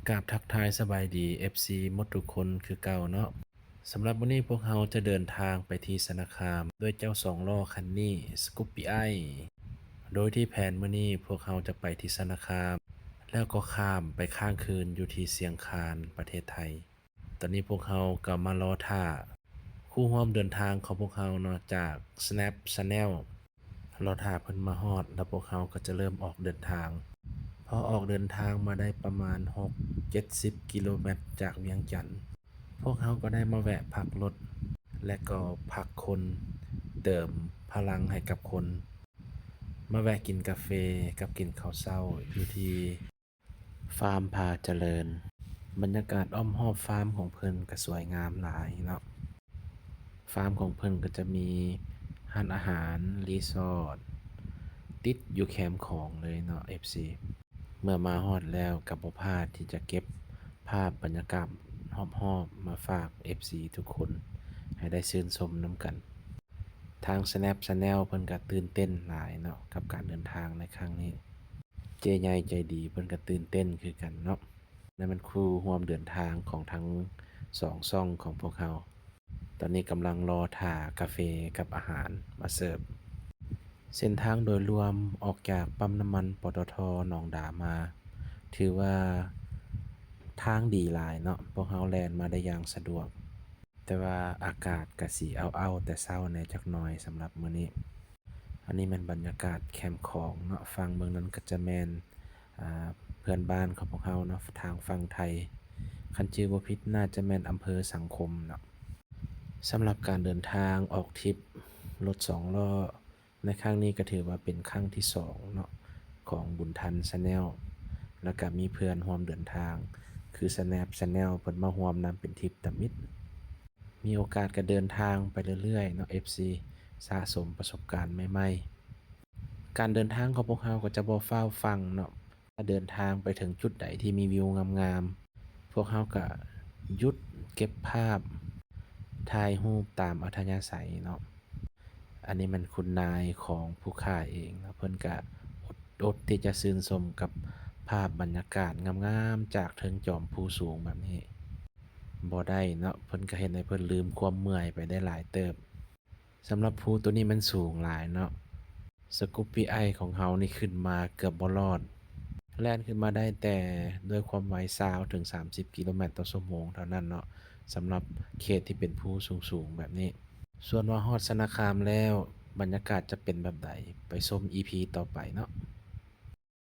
ກາບທັກທາຍສະບາຍດີ ເອັຟຊີ ໝົດທຸກຄົນຄືເກົ່າເນາະ. ສຳລັບມື້ນີ້ພວກເຮົາຈະເດີນທາງໄປທີ່ຊະນະຄາມ ດ້ວຍເຈົ້າສອງລໍ້ຄັນນີ້ Scoopy i ໂດຍທີ່ແຜນມື້ນີ້ພວກເຮົາຈະໄປທີ່ຊະນະຄາມ ແລ້ວກໍຂ້າມໄປຄ້າງຄືນຢູ່ທີ່ຊຽງຄານ ປະເທດໄທ. ຕອນນີ້ພວກເຮົາກໍມາລໍຖ້າຄູ່ຮ່ວມເດີນທາງຂອງພວກເຮົາເນາະ ຈາກ Snap Channel ລໍຖ້າເພິ່ນມາຮອດ ແລ້ວພວກເຮົາກໍຈະເລີ່ມອອກເດີນທາງ. ພໍອອກເດີນທາງມາໄດ້ປະມານຫົກເຈັດສິບກິໂລແມັດຈາກວຽງຈັນ ພວກເຮົາກໍໄດ້ມາແວະພັກລົດ ແລະກໍພັກຄົນ ເຕີມພະລັງໃຫ້ກັບຄົນ ມາແວະກິນກາເຟກັບກິນເຂົ້າເຊົ້າຢູ່ທີ່ ຟາມພາຈະເລີນ. ບັນຍາກາດອ້ອມຮອບຟາມຂອງເພິ່ນກະສວຍງາມຫຼາຍເນາະ. ຟາມຂອງເພິ່ນກະຈະມີຮ້ານອາຫານ ຣີສອດ ຕິດຢູ່ແຄມຂອງເລີຍເນາະ ເອັຟຊີ. ເມື່ອມາຮອດແລ້ວກະບໍ່ພາດທີ່ຈະເກັບພາບບັນຍາກາດຮອບໆມາຝາກເອັຟຊີທຸກຄົນໃຫ້ໄດ້ຊື່ນຊົມນຳກັນ. ທາງ Snap Channel ເພິ່ນກະຕື່ນເຕັ້ນຫຼາຍເນາະ ກັບການເດີນທາງໃນຄັ້ງນີ້. ເຈ້ໃຫຍ່ໃຈດີເພິ່ນກະຕື່ນເຕັ້ນຄືກັນເນາະ. ນັ້ນແມ່ນຄູ່ຮ່ວມເດີນທາງຂອງທັງສອງຊ່ອງຂອງພວກເຮົາ. ຕອນນີ້ກຳລັງລໍຖ້າກາເຟກັບອາຫານມາເສີບ. ເສັ້ນທາງໂດຍລວມອອກຈາກປ້ຳນ້ຳມັນ ປຕທ ໜອງດາມາ ຖືວ່າທາງດີຫຼາຍເນາະ, ພວກເຮົາແລ່ນມາໄດ້ຢ່າງສະດວກ. ແຕ່ວ່າອາກາດກະຊິເອົ້າໆແຕ່ເຊົ້າແດ່ຈັກໜ່ອຍສຳລັບມື້ນີ້. ອັນນີ້ແມ່ນບັນຍາກາດແຄມຂອງເນາະ, ຝັ່ງເບື້ອງນັ້ນກໍຈະແມ່ນ ອາ ເພື່ອນບ້ານຂອງພວກເຮົາເນາະ ທາງຝັ່ງໄທ. ຄັນຈື່ບໍ່ຜິດໜ້າຈະແມ່ນອຳເພີສັງຄົມເນາະ. ສຳລັບການເດີນທາງອອກທຣິບລົດສອງລໍ້ ໃນຄັ້ງນີ້ກໍຖືວ່າເປັນຄັ້ງທີສອງເນາະ ຂອງບຸນທັນ Channel ແລ້ວກໍມີເພື່ອນຮ່ວມເດີນທາງ ຄື Snap Channel ເພິ່ນມາຮ່ວມນຳເປັນທຣິບທຳອິດ. ມີໂອກາດກໍເດີນທາງໄປເລື້ອຍໆເນາະ ເອັຟຊີ ສະສົມປະສົບການໃໝ່ໆ. ການເດີນທາງຂອງພວກເຮົາກໍຈະບໍ່ຟ້າວຟັ່ງເນາະ. ຖ້າເດີນທາງໄປເຖິງຈຸດໃດທີ່ມີວິວງາມໆ ພວກເຮົາກະຢຸດເກັບພາບ ຖ່າຍຮູບຕາມອັດທະຍາໄສເນາະ. ອັນນີ້ແມ່ນຄຸນນາຍຂອງຜູ້ຂ້າເອງເນາະ, ເພິ່ນກະອົດ ອົດທີ່ຈະຊື່ນຊົມກັບພາບບັນຍາກາດງາມໆຈາກເທິງຈອມພູສູງແບບນີ້ບໍ່ໄດ້ເນາະ, ເພິ່ນກະເຮັດໃຫ້ເພິ່ນລືມຄວາມເມື່ອຍໄປໄດ້ຫຼາຍເຕີບ. ສຳລັບພູໂຕນີ້ມັນສູງຫຼາຍເນາະ, Scoopy i ຂອງເຮົານີ້ຂຶ້ນມາເກືອບບໍ່ລອດ, ແລ່ນຂຶ້ນມາໄດ້ແຕ່ດ້ວຍຄວາມໄວຊາວເຖິງສາມສິບກິໂລແມັດຕໍ່ຊົ່ວໂມງເທົ່ານັ້ນເນາະ, ສຳລັບເຂດທີ່ເປັນພູສູງໆແບບນີ້. ສ່ວນວ່າຮອດຊະນະຄາມແລ້ວ ບັນຍາກາດຈະເປັນແບບໃດ ໄປຊົມ ອີພີ ຕໍ່ໄປເນາະ.